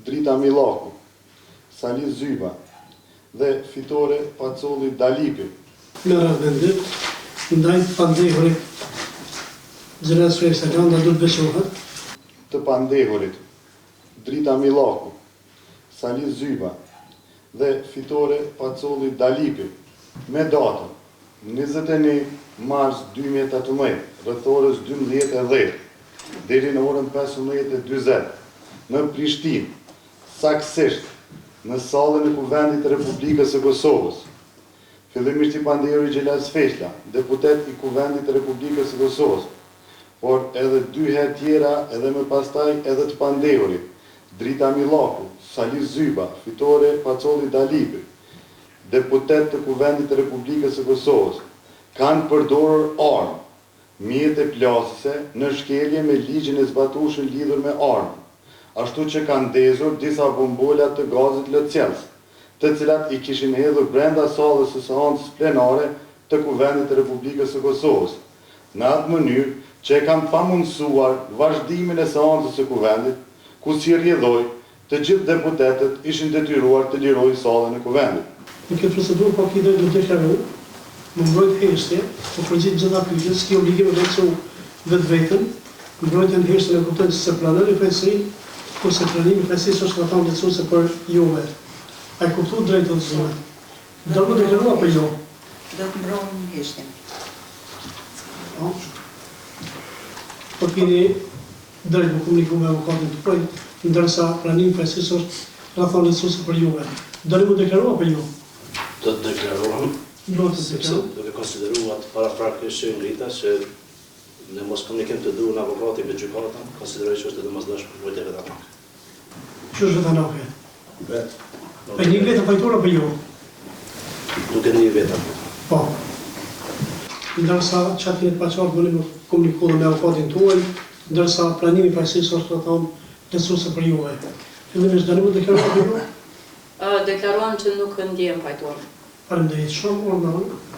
Drita Millaku, Sali Zyba dhe Fitore Pacolli Dalipi. Merret vendim ndaj të pandehurit Xhelal Sveçla lënda do të veçohet. Të pandehurit Drita Millaku, Sali Zyba dhe Fitore Pacolli Dalipi me datën 21 mars 2018, rreth orës 12:10 deri në orën 15:40 në Prishtinë, saktësisht në sallën e Kuvendit të Republikës së Kosovës. Fillimisht i pandehuri Xhelal Sveçla, deputet i Kuvendit të Republikës së Kosovës, por edhe dy herë tjera edhe më pastaj edhe të pandehurit Drita Millaku, Sali Zyba, Fitore Pacolli Dalipi, deputet të Kuvendit të Republikës së Kosovës, kanë përdorur armë, mjete plasëse në shkelje me ligjin e zbatueshëm lidhur me armën, ashtu që kanë ndezur disa bombola të gazit lotsjellës, të cilat i kishin hedhur brenda sallës së seancës plenare të Kuvendit të Republikës së Kosovës, në atë mënyrë që e kanë pamundësuar vazhdimin e seancës së Kuvendit, ku si rrjedhojë, të gjithë deputetët ishin detyruar të lirojnë sallën e Kuvendit. Në këtë procedurë po ki drejt me deklaru, me mbrojt heshtje, me përgjigj gjitha pyetjet, s'ki obligim me lehtësu vetveten, mbrojtjen heshtjen e kupton që s'e pranoni fajësinë, kurse pranimi i fajësisë është rrethanë lehtësuese për juve. A e kuptu drejt o zonjë? Do me deklaru apo jo? Do të mbrojmë heshtjen. Po. Po keni drejt me komuniku me avokatin tuaj, ndërsa pranimi i fajësisë është rrethanë lehtësuese për juve. Doni me deklaru apo jo? Do të deklarohem, Do të sepse deklarohem. duke konsideruar atë paraprakisht që e ngrita që në moskomunikim të duhur avokati me gjykatën, konsideroj që është e domosdoshme mbrojtja vetanake. Që është vetanake? Vet. E një vetë fajtor apo jo? Duke një vetë apo. Po. Ndërsa që atë keni të paqartë bëni me komuniku dhe me avokatin tuaj, ndërsa pranimi i fajësisë është rrethanë lehtësuese për juve. Fillimisht doni me deklaru apo jo? Deklarohem që nuk ndjehem fajtor. Faleminderit shumë, urdhëroni.